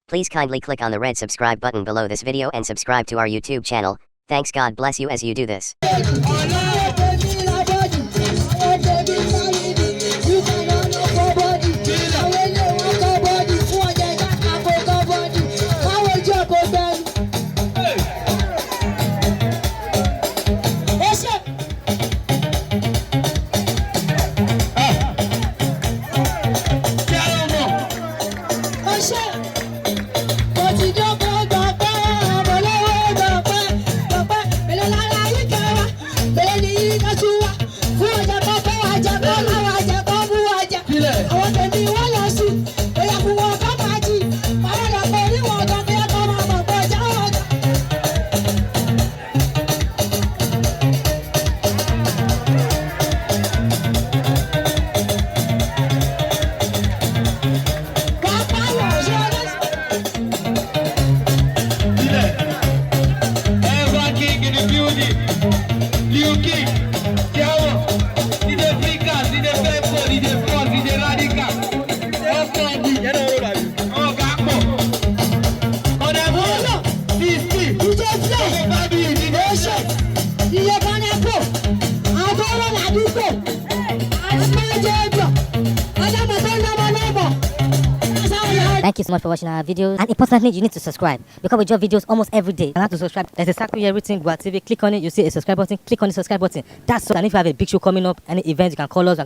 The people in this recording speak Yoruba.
Please kindly click on the red subscribe button below this video and subscribe to our YouTube channel. Thanks. God bless you as you do this. Àwọn tèmi wọ́n lọ sùn, bóyá fún wọn kọ́ máa jì, àwọn ọ̀dọ́ oníwọ̀n kan kí wọ́n máa mọ̀ pé ọjà wọn. Wàá pààyàn ṣe ọlọ́sùn. Ever King in the building. Liu King. Tiawo. DJ Freakers, DJ Peppo, DJ Force, DJ Radical. Ọkọ̀ ọ̀gbìn. Ọ̀gá pọ̀. Ọ̀dà mọ́. 60. DJ Flex. Bábí DJ Oṣù iye kọ́nẹ́pò àtọ́wọ́ làdúgbò àti májè ẹ̀jọ̀ ọjọ́mọ̀ tó ń lọ́mọ lọ́mọ. Thank you so much for watching our videos. And importantly, you need to subscribe because we drop videos almost every day. And how to subscribe? There's a circle here written Gua TV. Click on it, you see a subscribe button. Click on the subscribe button. That's all. And if you have a big show coming up, any event, you can call us.